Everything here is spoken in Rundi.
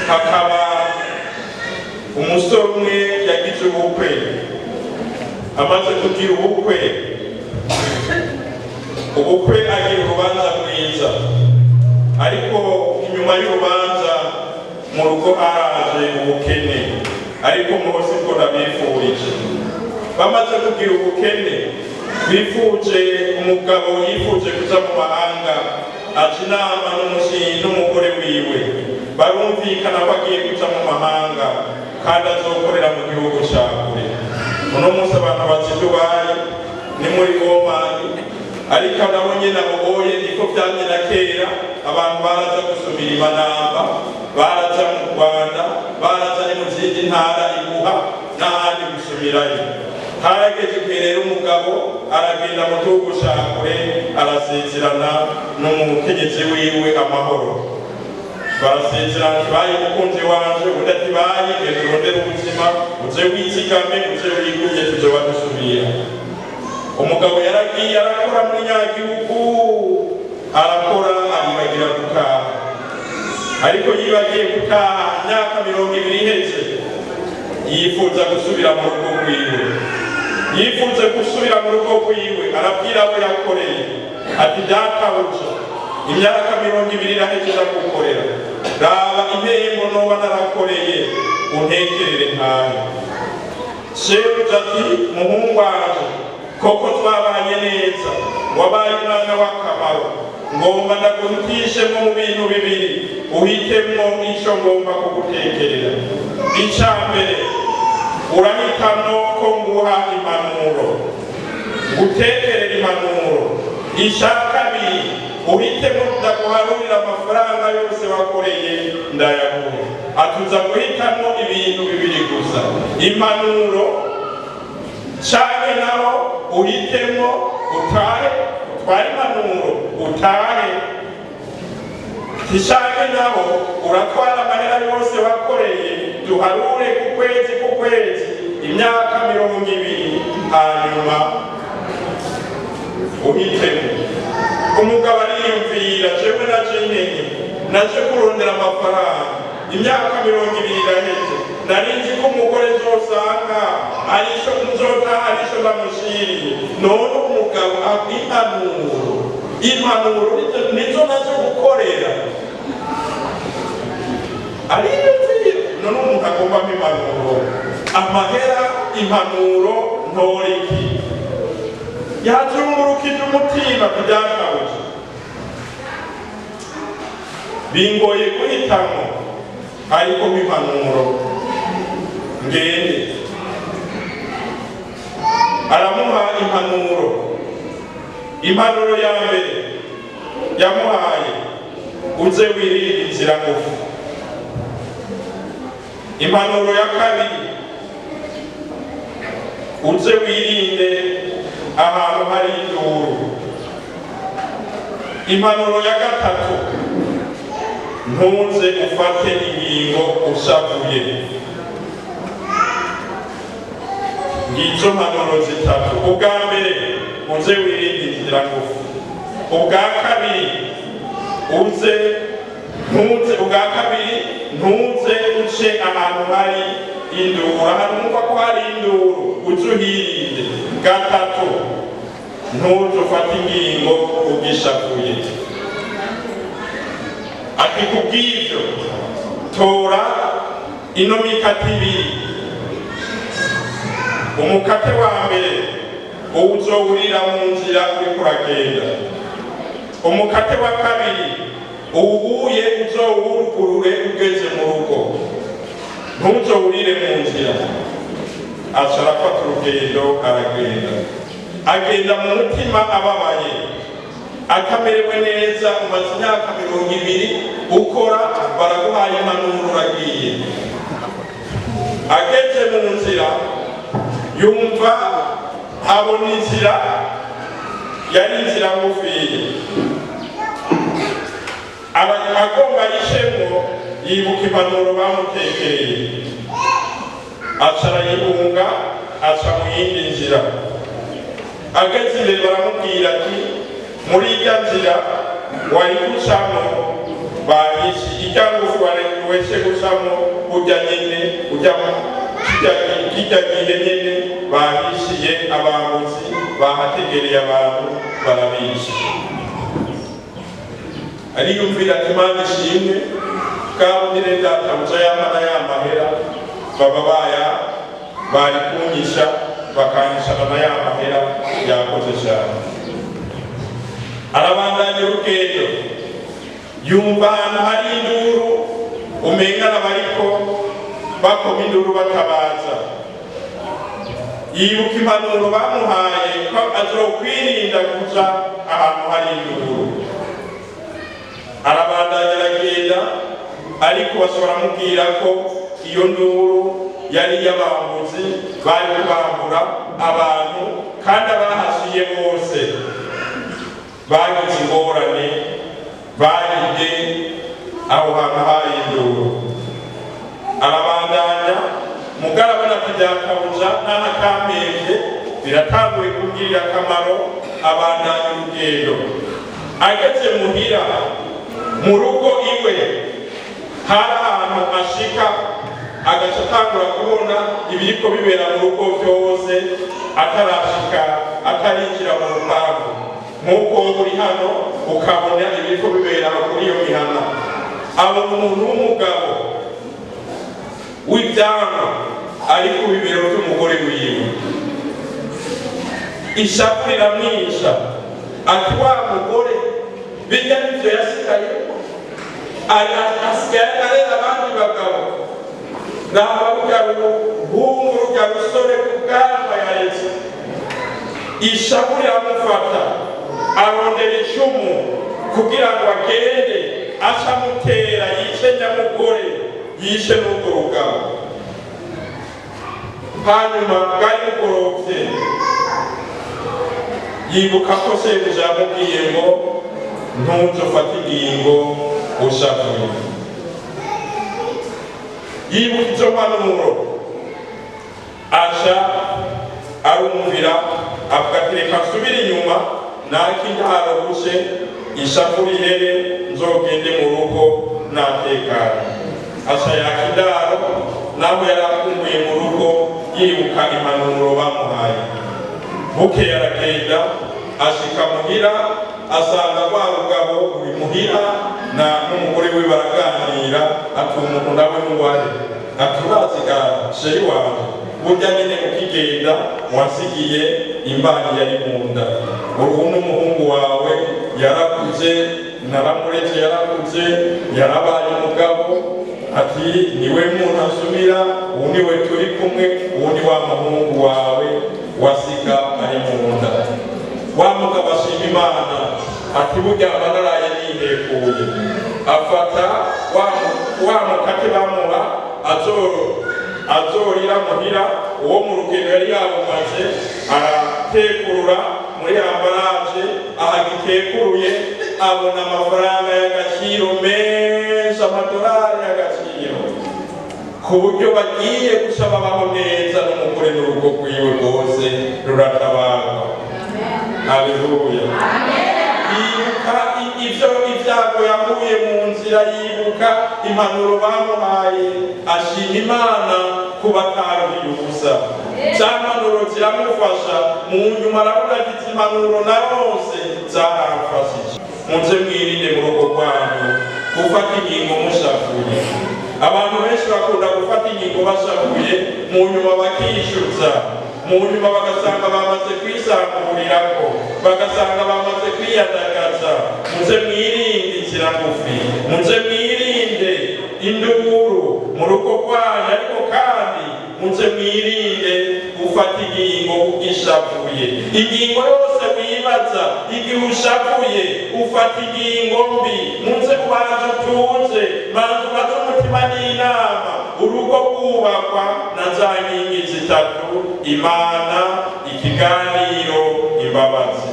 Hakaba umusore umwe yagize ubukwe. Amaze kugira ubukwe, ubukwe agira urubanza rwiza, ariko inyuma y'urubanza mu rugo haraje ubukene. Ariko muhose ko ndabifurije, bamaze kugira ubukene, bifuje, umugabo yifuje kuja mu mahanga, aca inama n'umugore wiwe, barumvikana ko agiye kuja mu mahanga kandi azokorera mu gihugu ca kure. Uno munsi abantu bazi Dubayi ni muri Omani, ariko nabo nyene aboboye niko vyamye na kera. Abantu baraza gusumira imanamba, baraza mu Rwanda, baraza ni mu zindi ntara, iguha n'ahandi gusumirayo. Harageze igihe rero umugabo aragenda mu gihugu ca kure, arasezerana n'umukenyezi wiwe amahoro. Barasezerana, "Bye mukunzi wanje." Undi ati: "Bye, genda urondere ubuzima, uze wizigame, uze wigumye, tuzoba dusubira." Umugabo yaragiye, arakora muri nyagihugu, arakora, aribagira gutaha. Ariko yibagiye gutaha, imyaka 20 iheze, yifuza gusubira mu rugo rwiwe. Yifuza gusubira mu rugo rwiwe, arabwira abo yakoreye ati: "Databuja, imyaka 20 iraheze ndagukorera. Raba impembo noba narakoreye, untekerere ntahe." Shebuja ati: "Muhungu wanje, koko twabanye neza, wabaye umwana w'akamaro. Ngomba ndaguhitishemwo mu bintu bibiri, uhitemwo ico ngomba kugutekerera. Ica mbere, urahitamwo ko nguha impanuro, ngutekerera impanuro. Icya kabiri, uhitemo ndaguharurira amafaranga yose wakoreye ndayaguhe." Atuza guhitamo ibintu bibiri gusa: impanuro, canke naho uhitemo utahe utware impanuro utahe, tishanke naho uratwara amahera yose wakoreye, duharure ku kwezi ku kwezi imyaka 20, hanyuma uhitemo. Umugabo ariyumvira: "Jewe naje nkenye, naje kurondera amafaranga, imyaka 20 iraheze. Nari nzi ko umugore nzosanga arico, nzotaha arico ndamushiriye. None umugabo impanuro, impanuro nizo naje gukorera." Ariyumvira: "None umuntu agombamo impanuro, amahera, impanuro, ntora iki?" Yazungurukije umutima kubyakabuje: "Bingoye guhitamo, ariko impanuro ngende." Aramuha impanuro. Impanuro ya mbere yamuhaye: "Uze wirinde inzira ngufi." Impanuro ya kabiri: "Uze wirinde ahantu hari induru." Impanuro ya gatatu: "Ntuze ufate ingingo ushavuye." Ngizo mpanuro zitatu. Ubwa mbere, uze wirinde inzira ngufi. Ubwa kabiri, uze ntuze, ubwa kabiri, ntuze uce ahantu hari induru, ahantu wumva ko hari induru uze uhirinde. Gatatu, ntuze ufate ingingo ugishavuye. Ati: "Kubw'ivyo tora ino mikate ibiri. Umukate wa mbere uwuzowurira mu nzira uriko uragenda. Umukate wa kabiri uwuye uzowurugurure ugeze mu rugo, ntuzowurire mu nzira." Aca arafata urugendo, aragenda. Agenda mu mutima ababaye, atamerewe neza. Umaze imyaka 20 ukora, baraguhaye impanuro, uragiye. Ageze mu nzira, yumva abona inzira yari inzira ngufiya. Agomba yishemwo, yibuka impanuro bamutekereye, aca arayihunga, aca mu yindi nzira. Ageze imbere, baramubwira ati: "Muri irya nzira wari gucamo Bahishi ijya ngufi weshe gucamo ujya nyene ujya kijya gihe nyene bahishiye abambuzi, bahategereye abantu barabisha. Ariyumvira ati: "Imana ishimwe, bwa bundi databuja yamana yamahera baba baya bari kunyisha, bakanyishana na ya mahera yakoze cyane." Arabandanya urugendo, yumva ahantu hari induru, umengana bariko bakoma induru batabaza. Yibuka impanuro bamuhaye ko azokwirinda kuja ahantu hari induru. Arabandanya aragenda, ariko bashobora mubwira ko iyo nduru yari iy'abambuzi bari kubambura abantu, kandi abahashiye bose bagize ingorane, baribye aho hantu hari induru. Arabandanya, mugabo arabona ati databuja n'aho akampemvye biratanguye kungirira akamaro. Abandanya urugendo, ageze muhira mu rugo iwe, hari ahantu ashika agaca atangura kubona ibiriko bibera mu rugo vyose atarashika, atarinjira mu rupangu, nk'uko uri hano ukabona ibiriko bibera kuri iyo mihana. Abona umuntu w'umugabo w'ibyanwa ari ku bibero by'umugore wiwe. Ishavu riramwisha, ati: "Wa mugore bijya n'ivyo yasigaye, asigaye arera abandi bagabo. Naba rurya ruhungu, rurya rusore ku bwanwa yaretse." Ishavu riramufata, arondera icumu kugira ngo agende aca amutera, yice nyamugore, yishe n'urwo rugabo. Hanyuma bwari bugorovye, yibuka ko shebuja yamubwiye ngo: "Ntuzofate ingingo ushavuye." Yibuka izo mpanuro, aca arumvira, avuga ati: "Reka nsubire inyuma naka indaro bushe, ishavu rihere, nzogende mu rugo natekanye." Aca yaka indaro, naho yari akumbuye mu rugo, yibuka impanuro bamuhaye. Bukeye aragenda, ashika muhira, asanga rwa rugabo ruri muhira na n'umugore we baraganira. Ati: "Umuntu nawe nuware?" Ati: "Urazi ga chéri wanje, burya nyine ukigenda wasigiye imbanyi yari mu nda. Ubu n'umuhungu wawe yarakuze, naramuretse yarakuze, yarabaye umugabo." Ati: "Niwe muntu asumira, ubu niwe turi kumwe, ubu ni wa muhungu wawe wasiga ari mu nda." Wa mugabo ashima Imana, ati: "Burya mba naraye nihekuye." Afata wa mukate bamuha azorira muhira, uwo mu rugendo yari yawumaze, aratekurura muri emballage. Ahagitekuruye abona amafaranga y'agaciro menshi, amadolari y'agaciro, ku buryo bagiye guca babaho neza n'umugore n'urugo rwiwe rwose ruratabarwa. Haleluya! Yibuka ivyo ibyago yahuye mu nzira, yibuka impanuro bamuhaye, ashima Imana kuba ataruhiye ubusa. Za mpanuro ziramufasha. Mu nyuma aravuga ati: "Izi mpanuro naronse zaramfashije." Muze mwirinde mu rugo rwanyu gufata ingingo mushavuye. Abantu benshi bakunda gufata ingingo bashavuye, mu nyuma bakishyuza, mu nyuma bagasanga bamaze kwisamburirako, bagasanga bamaze kwiyandagaza. Muze mwirinde inzira ngufi, muze mwirinde induru mu rugo rwanyu, ariko kandi muze mwirinde gufata ingingo ishavuye. Ingingo yose wibaza igihe ushavuye, ufata ingingo mbi. Muze ubanza utuze, banza ubaze umutima n'inama. Urugo rwubakwa na za nkingi zitatu: Imana, ikiganiro, imbabazi.